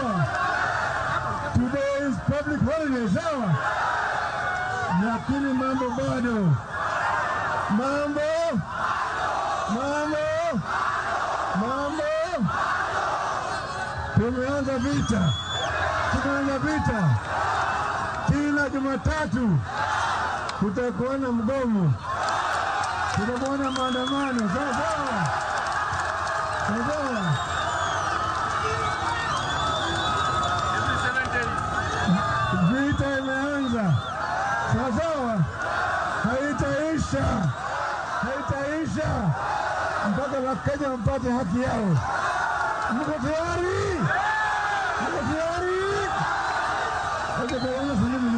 sawa. Today is public holiday, sawa, lakini mambo bado, mambo mambo mambo. Tumeanza vita, tumeanza vita. Kila Jumatatu kutakuwa na mgomo, kutakuwa na maandamano, sawa sawa sawa. Vita imeanza, sawa sawa, haitaisha, haitaisha mpaka Wakenya wapate haki yao. Mko tayari? Mko tayari? Wacha tuone salimu.